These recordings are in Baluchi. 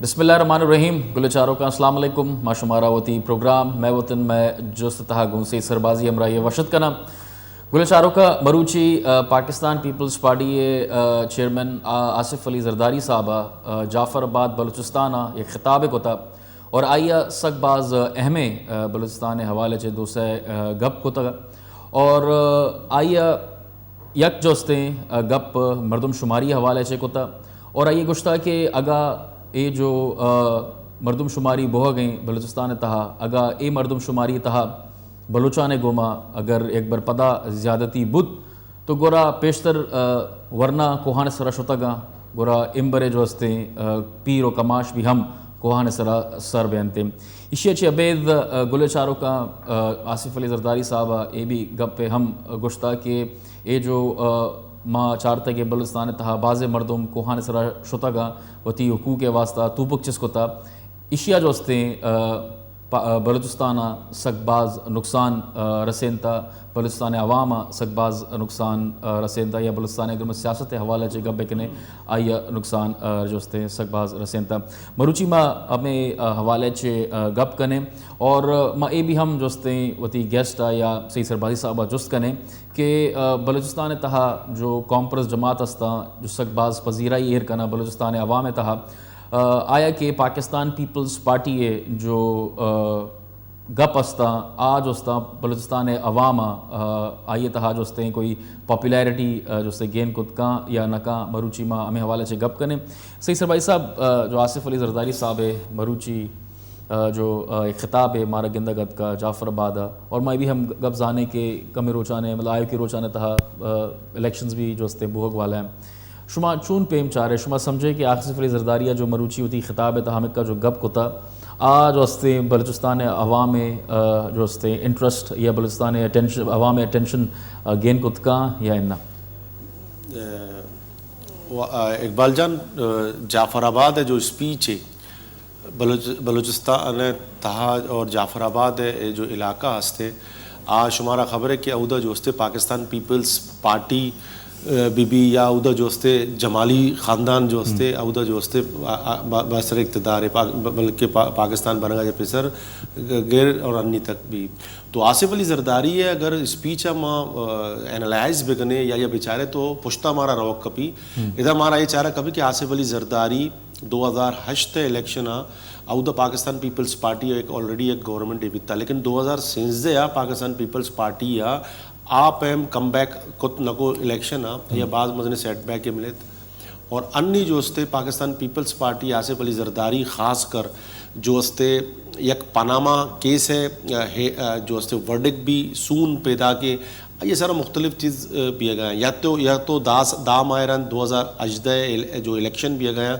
بسم اللہ الرحمن الرحیم۔ گل چاروکاں السلام علیکم۔ ما شمارا وتی پروگرام مئے وطن مئے جست تہا گوں سید سربازی ہمراہی وشت کناں۔ گل چاروکاں، مروچی، آ، پاکستان پیپلز پارٹی ءِ، آ، چیئرمین، آ، آصف علی زرداری صاحب ءَ، آ، جعفر آباد بلوچستان ءَ یک خطابے کتا اور آئی ءَ سک باز اہمیں، آ، بلوچستان ءِ حوالے چہ دو سئے، آ، گپ کتگ اور، آ، آئی ءَ یک جستیں، آ، گپ مردم شماری حوالے چہ کتا اور آئی ءَ گوشتا کہ اگاں اے جو، آ، مردم شماری بوہگیں بلوچستان ءِ تہا، اگاں اے مردم شماری تہا بلوچان ءِ گوما اگر یک بر پدا زیادتی بوت، تو گڑا پیشتر، آ، ورنا کوہان ءِ سرا شتگاں، گڑا امبرے جو استیں، آ، پیر و کماش بھی ہم کوہان ءِ سرا سر بینتیں۔ ایشی ءَ چہ ابید، آ، گل چاروکاں، آ، آصف علی زرداری صاحب ءَ اے بھی گپ ءَ ہم گوشتا کہ اے جو، آ، ما چارتگ کہ بلوچستان ءِ تہا بازیں مردم کوہان ءِ سرا شتگاں، وتی حقوق ءِ واسطہ توپک چست کتا۔ ایشی ءَ جو استیں، آ، پا-، آ، بلوچستان ءَ سک باز نقصان، آ، رسینتا، بلوچستان ءِ عوام ءَ سک باز نقصان، آ، رسینتا یا بلوچستان ءِ اگر ما سیاست ءِ حوالے چہ گپ بکنیں، آئی ءَ نقصان، آ، جو استیں سک باز رسینتا۔ مروچی ما ہمے، آ، حوالے چہ، آ، گپ کنیں اور ما اے بھی ہم جو استیں وتی گیسٹ ءَ یا سید سربازی صاحب ءَ جست کنیں کہ، آ، بلوچستان ءِ تہا جو قوم پرست جماعت استاں، جو سک باز پذیرائی ایر کناں بلوچستان ءِ عوام ءِ تہا، آ، آیا کہ پاکستان پیپلز پارٹی ءِ جو، آ، گپ استاں، آ جو استاں بلوچستان ءِ عوام ءَ، آ، آئی ءِ تہا جو استیں کوئی پاپولیرٹی، آ، جو استیں گین کت کاں یا نہ کاں، مروچی ما ہمے حوالے چہ گپ کنیں۔ سید سربازی صاحب، آ، جو آصف علی زرداری صاحب ءِ مروچی، آ، جو، آ، ایک خطاب ءَ مارا گندگ اتکا جعفر آباد ءَ، اور ما اے بھی ہم گپ زانیں کہ کمیں روچانے، مطلب آیوکیں روچانے تہا، آ، الیکشنز بھی جو استیں بوہگ والا ہیں۔ شما چون پیم چارے، شما سمجھے کہ آصف علی زرداری ءَ جو مروچی وتی خطاب ءِ تہا ہمکا جو گپ کتا، آ جو استیں بلوچستان ءِ عوام ءِ، آ، جو استیں انٹرسٹ یا بلوچستان ءِ اٹینشن، عوام ءِ اٹینشن، آ، گین کت کاں یا اناں؟ اے، و-، آ، اقبال جان، آ، جعفر آباد ءِ جو اسپیچ ہے، بلوچ-، بلوچستان ءِ تہا اور جعفر آباد ءِ جو علاقہ ہستے، آ شمارا خبر ہے کہ اودا جو استے پاکستان پیپلز پارٹی، آ، بی بی یا اودا جو استے جمالی خاندان جو استے، اودا جو استے، آ، آ، با-، بسر اقتدار ہے، پاک-، ب-، بلکہ پا-، پاکستان بنگا یا پیسر گ-، گر اور انی تک بھی۔ تو آصف علی زرداری ہے اگر اسپیچ ما، آ، اینالائز بکنے یا، یا بچارے تو پشتا مارا روک کپی۔ ادا مارا یہ چارہ کپی کہ آصف علی زرداری دو ہزار ہشت ءِ الیکشن ءَ اودا پاکستان پیپلز پارٹی ءَ ایک آلریڈی ایک گورنمنٹ ءَ بیتا، لیکن دو ہزار سیزدہ ءَ پاکستان پیپلز پارٹی ءَ آ پیم کم بیک کت نکو الیکشن ءَ یا بعض مزن سیٹ بیک ءَ ملیت۔ اور انی جو استے پاکستان پیپلز پارٹی آصف علی زرداری خاص کر جو استے یک پاناما کیس ہے، اے، ہے، اے، جو استے ورڈک بھی سون پیدا کے یہ سارا مختلف چیز، اے، بیگا ہیں۔ یا تو، یا تو داس، دا ماہ رند دو ہزار ہژدہ ال-، جو الیکشن بیگا ہیں،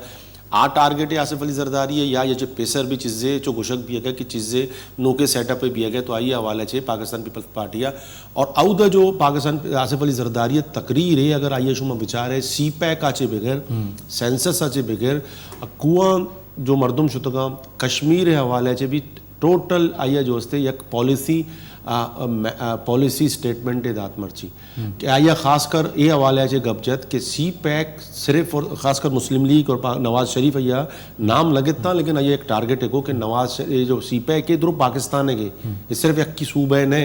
آ ٹارگٹ آصف علی زرداری ہے یا یہ چہ پیسر بھی چیزیں چو گوشگ بیگا کہ چیزیں نوکے سیٹ اپ بیگا تو آئی حوالے چہ پاکستان پیپلز پارٹی ہے۔ اور اودا جو پاکستان آصف علی زرداری تقریر ہے، اگر آئی شما بچارے سی پیک آ چے بغیر، سینسس آ چے بغیر، کوان جو مردم شتگاں کشمیر حوالے چے بھی ٹوٹل آئی ءَ جو استے یک پالیسی، آ، آ، مے-، آ، پالیسی سٹیٹمنٹ ءَ دات مرچی کہ آئی ءَ خاص کر اے حوالے ءَ چہ گپ جت کہ سی پیک صرف اور خاص کر مسلم لیگ اور پا-، نواز شریف آئی ءَ نام لگتا، لیکن آئی ءَ ایک ٹارگٹ ءَ کو کہ نواز ش-، اے جو سی پیک ءَ درو پاکستان ءَ گے، اے صرف یک کی صوبہ ءَ نہ۔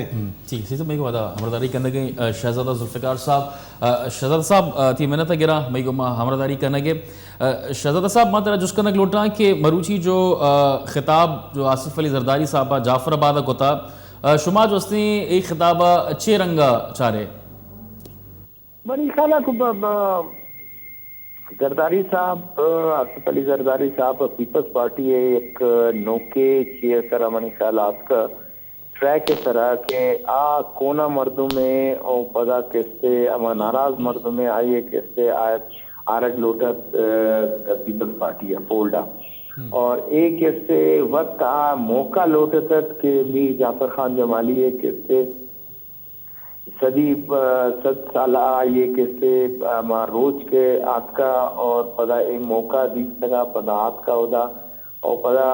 جی، سی صاحب، مئی گو ودا ہمراہداری کنگے، آ، شہزادہ ذوالفقار صاحب، آ، شہزادہ صاحب، آ، تی منت گرا، مئی گو ما ہمراہداری کنگے۔ آ، شہزادہ صاحب، ما ترا جست کنگ لوٹاں کہ مروچی جو، آ، خطاب جو آصف علی زرداری صاحب ءَ جعفر آباد ءَ کتا، آ، شما جو استیں اے خطاب ءَ چے رنگ ءَ چارے؟ منی خیال ءَ کہ ب-، ب-، زرداری صاحب، آ، آصف علی زرداری صاحب پیپلز پارٹی ءِ یک نوکے چیئر سر ءَ منی خیال ءَ آتکہ۔ ٹریک ءِ سرا کہ آ کونا مردم ءَ او پدا کستے ہما ناراض مردم ءَ آئی ءَ کستے آ-، آرگ لوٹت، آ، پیپلز پارٹی ءَ فولڈ ءَ۔ اور اے کستے وت آ موقع لوٹتت کہ میر جعفر خان جمالی ءَ کستے صدی، آ، صد سال آئی ءَ کستے ہما روچ کہ آتکا اور پدا اے موقع دیستگا پدا آتکا ادا۔ او پدا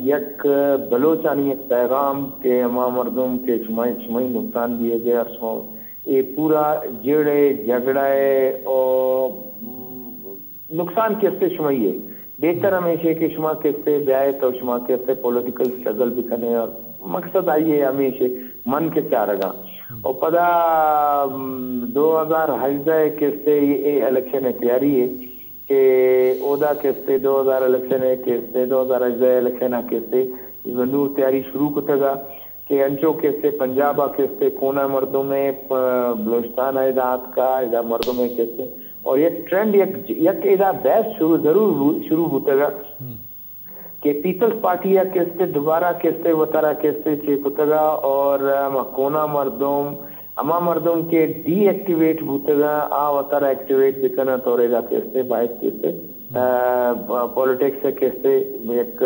یک بلوچانی یک پیغام کہ ہما مردم کہ شمئے، شمئے نقصان دیگ ءَ اور شما اے پورا جیڑ ءَ جھگڑا ءَ او نقصان کستے شمئے ءَ۔ بہتر ہمیش ہے کہ شما کسے بیائے تو شما کسے پولیٹیکل سٹرگل بکنے اور مقصد آئیے ہمیش ہے من کے چارگا۔ اور پدا، ام، دو ہزار ہژدہ کسے یہ الیکشن تیاری ہے کہ اودا کسے دو ہزار الیکشن کسے دو ہزار ہژدہ الیکشن کسے نو تیاری شروع کتگا کہ انچو کسے پنجاب ء کسے کونا مردم ء، پ-، بلوچستان ء ادا آتکا، ادا مردم ء کسے اور یک ٹرینڈ، یک، یک ادا بحث شروع، ضرور بو-، شروع بوتگا کہ پیپلز پارٹی ء کسے دوبارہ کسے وترا کسے چے کتگا اور ہما کونا مردم، ہما مردم کہ ڈی ایکٹیویٹ بوتگا، آ وترا ایکٹیویٹ بکنن اور ادا کسے باید کسے، ا، پ-، پالیٹکس ء کسے یک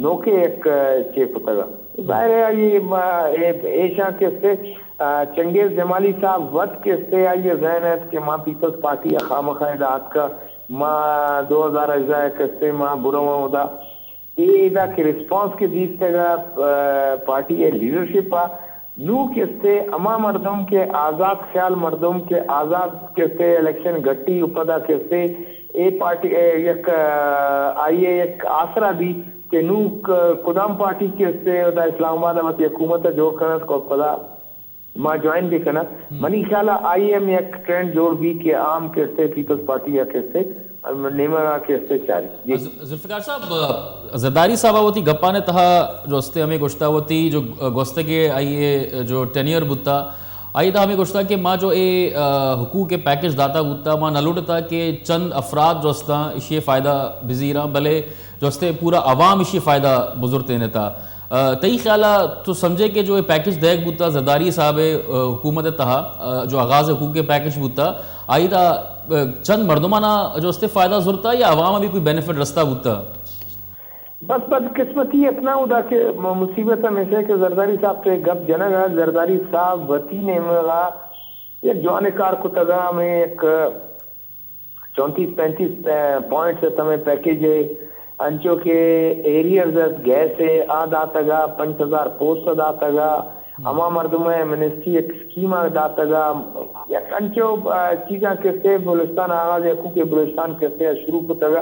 نوکے یک چے کتگ۔ ظاہر ہے آئی ما-، اے-، ایشاں کسے، آ، چنگیز جمالی صاحب وت کسے آئی ذہن ات کہ ما پیپلز پارٹی ء خامخا ادا آتکا، ما دو ہزار ہژدہ کسے ما برواں ادا۔ اے ادا کہ ریسپانس کہ دیستگ ء، آ، پارٹی ء لیڈرشپ ء، نوں کسے ہما مردم کہ آزات خیال مردم کہ آزات کسے الیکشن گٹی و پدا کسے اے پارٹی، اے یک، آ، آئی ء یک آسرا بی کہ نوں ک-، کدام پارٹی کسے ادا اسلام آباد ء وتی حکومت ء جوڑ کنت کو پدا ما جوائن بہ کنت۔ منی خیال ء آئی ایم یک ٹرینڈ جوڑ بی کہ عام کسے پیپلز پارٹی ء کسے نیمگ ء کسے چاری۔ جی۔ ز-، ذوالفقار صاحب، زرداری صاحب ء وتی گپانی تہا جو استے ہمیں گوشتا وتی جو گوستگے آئی ء جو ٹینیئر بوتا، آئی تہا ہمیں گوشتا کہ ما جو اے، آ، حقوق پیکج داتا بوتا، ما نہ لوٹتا کہ چند افراد جو استاں اشی فائدہ بزیراں، بلے جو استے پورا عوام اشی فائدہ بزرتینتا۔ آ، تئی خیال ء تو سمجھے کہ جو اے پیکج دیگ بوتا زرداری صاحب ء، آ، حکومت ء تہا، آ، جو آغاز حقوق پیکج بوتا، آئی دا، آ، چند مردمانا جو استے فائدہ زرتا یا عوام ء بھی کوئی بینیفٹ رستا بوتا؟ بس بدقسمتی اتنا ادا کہ م-، مصیبت ہمیشہ کہ زرداری صاحب تو گپ جنگ ء، زرداری صاحب وتی نیمگا یک جوان کار کتگا، ہمیں یک چونتیس پینتیس، آ، پوائنٹس ات ہمیں پیکج ء، انچو کہ ایریئرز ات، گیس ء آ داتگا، پنچ ہزار پوسٹ داتگا، ہما مردم ء منسٹری یک اسکیم ء داتگا، یک انچو، آ، چیزاں کسے بلوچستان آغاز حقوق بلوچستان کسے ء شروع کتگا۔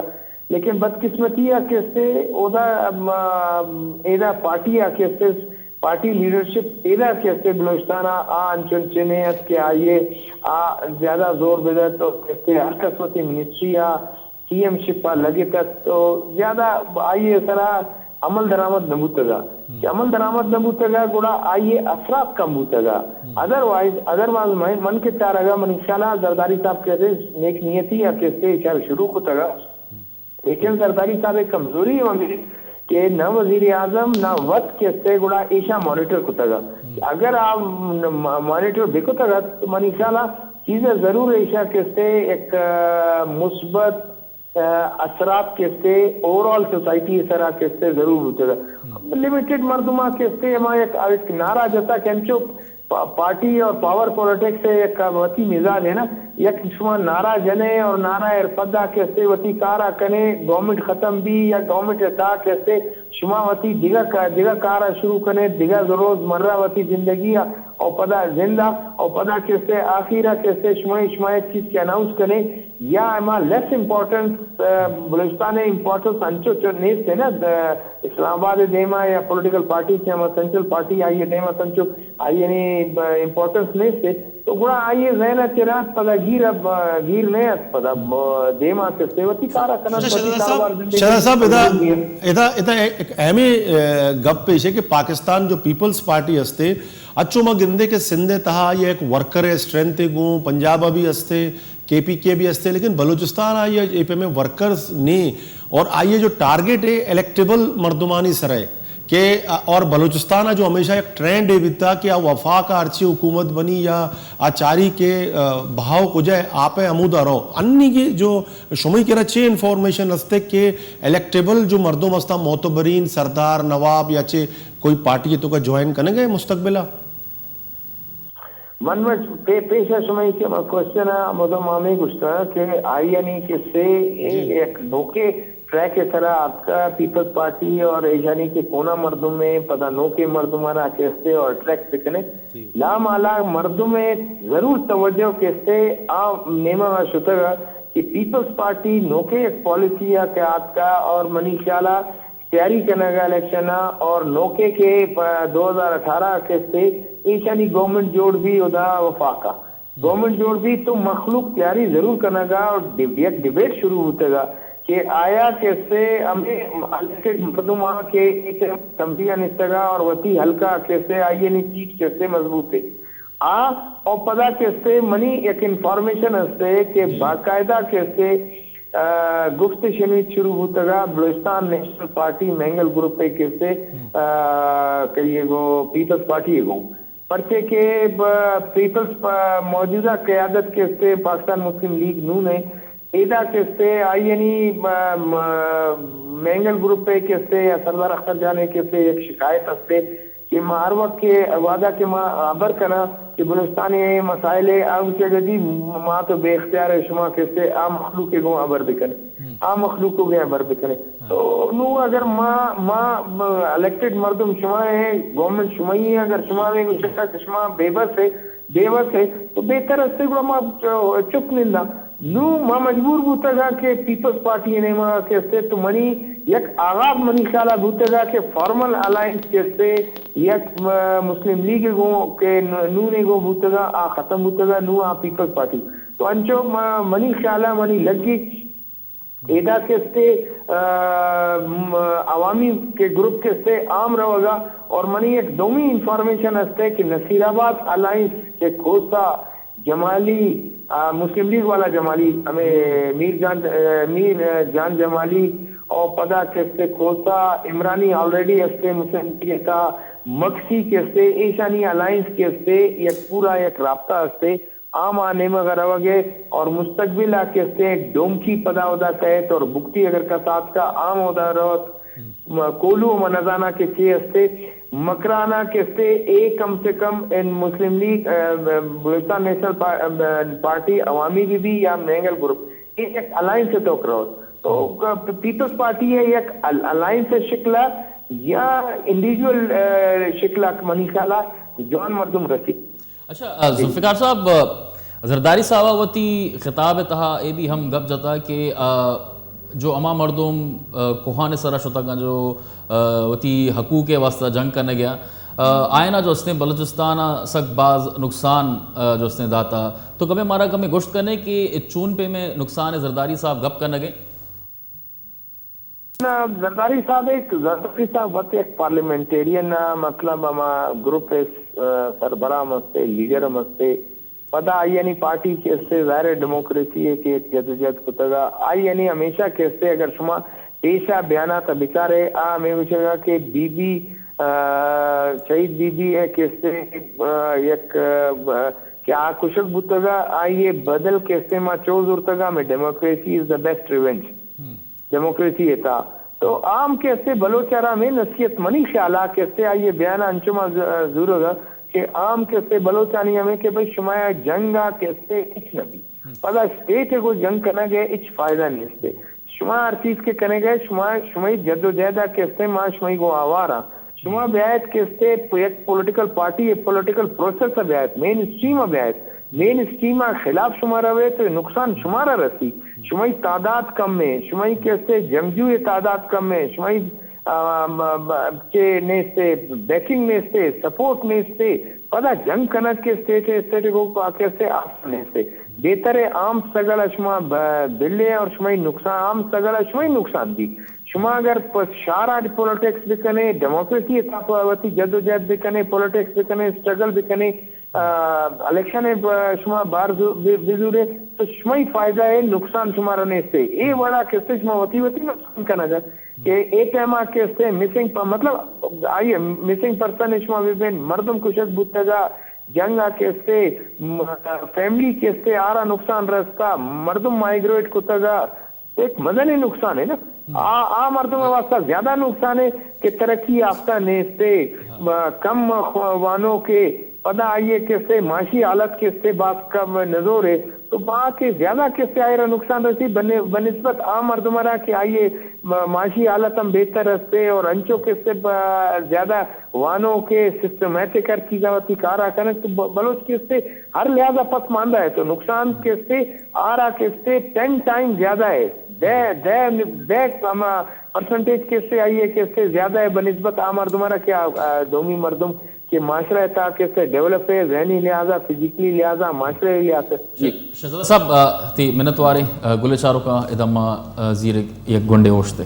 لیکن بدقسمتی ء کسے اودا، م-، ایدا پارٹی ء کسے پارٹی لیڈرشپ ایدا کسے بلوچستان ء آ انچن چنے ات کہ آئیے آ زیادہ زور بدت اور کسے ہر کس وتی منسٹری ء سی ایم شپ ء لگت ات تو زیادہ آئیے سرا عمل درآمد نہ بوتگا۔ کہ عمل درآمد نہ بوتگا گڑا آئیے اثرات کم بوتگا۔ ادروائز، ادروائز من، من کے چارگا منی خیال ء زرداری صاحب کسے نیک نیتی ء کسے اشار شروع کتگا۔ لیکن زرداری صاحب ء کمزوری ہم ہمے کہ نہ وزیر اعظم نہ وت کسے گڑا ایشاں مانیٹر کتگ ات۔ اگر آ م-، مانیٹر بہ کتگ ات تو منی خیال ء چیز ء ضرور ایشاں کسے یک، آ، مثبت، آ، اثرات کسے اوور آل سوسائٹی ء سرا کسے ضرور بوتگ ات۔ لمیٹڈ مردماں کسے ہما یک، یک نعرہ جتا کہ انچو پا-، پارٹی اور پاور پالیٹکس ء یک وتی مزاج ہے نا، یک شما نعرہ جنے اور نعرہ ارپدا کسے وتی کارا کنے، گورنمنٹ ختم بی یا گورنمنٹ ء تہا کسے شما وتی دگہ کا-، دگہ کارا شروع کنے، دگہ روز مرہ وتی زندگی ء او پدا زندہ او پدا کسے آخیرا کسے شما، شما یک چیز کہ اناؤنس کنے یا اما لیس امپورٹنس، آ، بلوچستان ء امپورٹنس انچو چو نیست ہے نا، آ، اسلام آباد ء دیما یا پولیٹیکل پارٹی کہ ہما سینٹرل پارٹی آئی ء دیما سنچو آئی یعنی ب-، امپورٹنس نیست ہے۔ تو گڑا آئی ء ذہن ء چہ رات پدا گیر اب، گیر نہ ات پدا ب-، دیما کسے وتی کارا کنن، اچھا، وتی شہزاد صاحب، کاروبار زندگی شہزاد صاحب، ادا، زندگی ہے۔ ادا، ادا ایک اہمی، اے، گپ پیش ہے کہ پاکستان جو پیپلز پارٹی ہستے، اچو ما گندے کہ سندھ ء تہا یہ ایک ورکر اسٹرینتھ گوں، پنجاب ء بھی ہستے، کے پی کے بھی ہستے، لیکن بلوچستان آ یہ اے پی ایم ورکرز نہیں، اور آئیے جو ٹارگٹ ہے الیکٹیبل مردمانی سر ہے کہ، اور بلوچستان آ جو ہمیشہ ایک ٹرینڈ ہے بیتا کہ آ وفاق آ ہرچی حکومت بنی یا آ چاری کے، آ، بہاؤ کجا ہے، آپ ہے ہمودا رو۔ انی کی جو شمئی کرا چے انفارمیشن ہستے کہ الیکٹیبل جو مردم ہستا، معتبرین، سردار، نواب یا چے کوئی پارٹی تو کا جوائن کرنے گئے مستقبل آ؟ من وت پے-، پیش ء شمئے کہ من کوشچن ء مدام ہمے گوشتگ کہ آئی انی کہ سے اے جی۔ یک نوکے ٹریک ء سرا آتکا پیپلز پارٹی اور ایشانی کہ کونا مردم ء پدا نوکے مردمانا کہ استے اور اٹریکٹ بکنے۔ جی۔ لامالا مردم ء ضرور توجہ کہ استے آ نیمگا شتگ ء کہ پیپلز پارٹی نوکے یک پالیسی ءَ کہ آتکا اور منی خیال ءَ تیاری کنگ ءَ الیکشن ءَ اور نوکے کہ پہ دو ہزار اٹھارہ ءَ کستے ایشانی گورنمنٹ جوڑ بی، ادا وفاق ءَ گورنمنٹ جوڑ بی تو مخلوق تیاری ضرور کنگ ءَ اور ڈب-، یک ڈبیٹ شروع بوتگ ءَ کہ آیا کستے ہمیں الیکٹڈ مردم آ کہ ایک اسمبلی ءَ نشتگ ءَ اور وتی حلقہ کستے آئی ءِ سیٹ کستے مضبوط ہے۔ آ، او پدا کستے منی یک انفارمیشن ہستے کہ باقاعدہ کستے، آ، گفت شنید شروع بوتگا بلوچستان نیشنل پارٹی مینگل گروپ ءِ کستے، آ، کہ یہ گو پیپلز پارٹی ءِ گو۔ پرچے کہ ب-، پیپلز پ-، موجودہ قیادت کستے پاکستان مسلم لیگ نون ءِ، ایدا کستے آئی یعنی ب-، م-، مینگل گروپ ءِ کستے یا سردار اختر جان ءِ کستے یک شکایت ہستے کہ ما ہر وقت کہ وعدہ کہ ما ہبر کناں کہ بلوچستان ءِ اے مسائل ءِ، آ گوشگ ءَ جی ما تو بے اختیار ءِ، شما کستے آ مخلوق ءِ گوں ہبر بکنے، آ مخلوق ءِ گوں ہبر بکنے۔ تو نو اگر ما، ما الیکٹڈ مردم شما ءِ، گورنمنٹ شمئی ءِ، اگر شما ہمے گوشگ ءَ کہ شما بے بس ءِ، بے وس ءِ، تو بہتر است گڑا ما چپ ننداں۔ نوں ما مجبور بوتگاں کہ پیپلز پارٹی ءِ نیمگ ءَ کہ است تو منی یک آغاز منی خیال ءَ بوتگا کہ فارمل الائنس کہ است یک، م-، مسلم لیگ ءِ گوں کہ ن-، نون ءِ گوں بوتگا، آ ختم بوتگا، نوں آ پیپلز پارٹی۔ تو انچو م-، منی خیال ءَ منی لگی ایدا کہ است، آ، م-، عوامی کہ گروپ کہ است عام روگا اور منی یک دومی انفارمیشن است کہ نصیر آباد الائنس کہ کھوسا جمالی، آ، مسلم لیگ والا جمالی، ہمیں میر جان، آ، میر، آ، جان جمالی اور پدا کستے کھوسا عمرانی آلریڈی استے مسلم لیگ کا مکسی کستے ایشانی الائنس کستے یک پورا یک رابطہ استے عام آ نیمگ ءَ روگ ءَ اور مستقبل ءَ کستے ڈومکی پدا ادا کئیت اور بگٹی اگر کس آتکا عام ادا روت۔ م-، کولو من نزاناں کہ چے استے، مکران ءَ کستے اے کم سے کم ان مسلم لیگ، آ، بلوچستان نیشنل پا-، آ، پارٹی عوامی بی بی یا مینگل گروپ، اے یک الائنس ءِ توک روت۔ تو ک-، پیپلز پارٹی ءِ یک ال-، الائنس ءِ شکل ءَ یا انڈیویجول، آ، شکل ءَ منی خیال ءَ جوان مردم رسی۔ اچھا، آ، ذوالفقار صاحب، آ، زرداری صاحب ءَ وتی خطاب ءِ تہا اے بھی ہم گپ جتا کہ، آ، جو ہما مردم، آ، کوہان ءِ سرا شتگاں جو، آ، وتی حقوق ءِ واسطہ جنگ کنگ ءَ، آ، آئینا جو استیں بلوچستان ءَ سک باز نقصان، آ، جو استیں داتا۔ تو کمے مارا کمے گوشت کنے کہ چون پہ میں نقصان ءِ زرداری صاحب گپ کنگے؟ نہ، زرداری صاحب ایک، زرداری صاحب وت ایک پارلیمنٹیرین ءَ، مطلب ہما گروپ ءِ، آ، سربراہ ہم استے، لیڈر ہم استے۔ پدا آئی یعنی پارٹی کہ استے، ظاہر ہے ڈیموکریسی ہے کہ ایک جدوجہد کتگا۔ آئی یعنی ہمیشہ کہ استے، اگر شما پیشا بیانا تا بچارے، آ ہمیں گوشگا کہ بی بی، آ، شہید بی بی ہے کہ استے، آ، یک، آ، کہ آ کشک بوتگا، آئی بدل کہ استے ما چو زورتگا، ہمیں democracy is the best revenge۔ Democracy ءِ تہا۔ تو عام کہ استے بلوچ ءَ را ہمے نصیحت منی خیال ءَ کہ استے آئی ءِ بیان ءَ انچو ما ز-، زورگ ءَ کہ عام کہ استے بلوچانی ہمے کہ بھئی شما جنگ ءَ کہ استے ہچ نہ بی۔ پدا اسٹیٹ ءِ گوں جنگ کنگ ءِ ہچ فائدہ نیست۔ شما ہر چیز کہ کنگ ءَ شما، شمئی جد و جہد ءَ کہ استے ما شمئی گوں آوار آں۔ شما بیایت کہ استے پ-، یک پولیٹیکل پارٹی، یک پولیٹیکل پروسیس ءَ بیایت، مین اسٹریم ءَ بیایت۔ مین اسٹریم ءِ خلاف شما روے تو نقصان شمارا رسی۔ شمئی تعداد کم ہے، شمئی کہ استے جنگجو ءِ تعداد کم ہے، شمئی، آ، م-، م-، چے نیستے، بیکنگ نیستے، سپورٹ نیستے، پدا جنگ کنگ کہ اسٹیٹ، اسٹیٹ کو کہ استے آسان نیستے۔ بہتر ہے عام سگل ءَ شما ب-، بلے اور شمئی نقصان، عام سگل ءَ شمئی نقصان دی۔ شما اگر پ-، شہر ءَ پولیٹکس بکنے، ڈیموکریسی ءِ تہا وتی جد و جہد بکنے، پولیٹکس بکنے، اسٹرگل بکنے، آ، الیکشن ءَ ب-، شما بار زو-، بہ-، بزورے تو شمئی فائدہ ہے، نقصان شمارا نیستے۔ اے وڑا کستے شما وتی وتی نقصان کنگا کہ اے ٹائم ءَ کستے مسنگ پ-، مطلب آئی مسنگ پرسن شما ببین، مردم کشک بوتگا، جنگ ءَ کستے، م-، فیملی کستے آرا نقصان رستا، مردم مائگریٹ کتگا، ایک مزنیں نقصان ہے نا۔ آ، آ مردم واسطہ زیادہ نقصان ہے کہ ترقی یافتہ نیستے، م-، کم خو-، وانو کے پدا آئی ءِ کسے معاشی حالت کسے باز کم نزور ہے، تو با کہ زیادہ کسے آئی را نقصان رسی بن-، بنسبت عام مردم را کہ آئی ءِ م-، معاشی حالت ہم بہتر ہستے اور انچو کسے ب-، زیادہ وانو کہ سسٹمیٹک ہر چیزا وتی کارا کنک، تو ب-، بلوچ کسے ہر لحاظا پس ماندہ ہے، تو نقصان کسے آرا کسے ٹین ٹائم زیادہ ہے، دہ، دہ، دہ ہما پرسنٹیج کسے آئی ءِ کسے زیادہ ہے بنسبت عام مردم را کہ آ، آ، دومی مردم کہ معاشرہ ءِ تہا کسے ڈیولپ ہے، ذہنی لحاظا، فزیکلی لحاظا، معاشرہ ءِ لحاظا۔ جی۔ شہزادہ صاحب، آ، تی منتواریں، آ، گل چاروکاں ادما، آ، زیرگ یک گنڈے اوشتے۔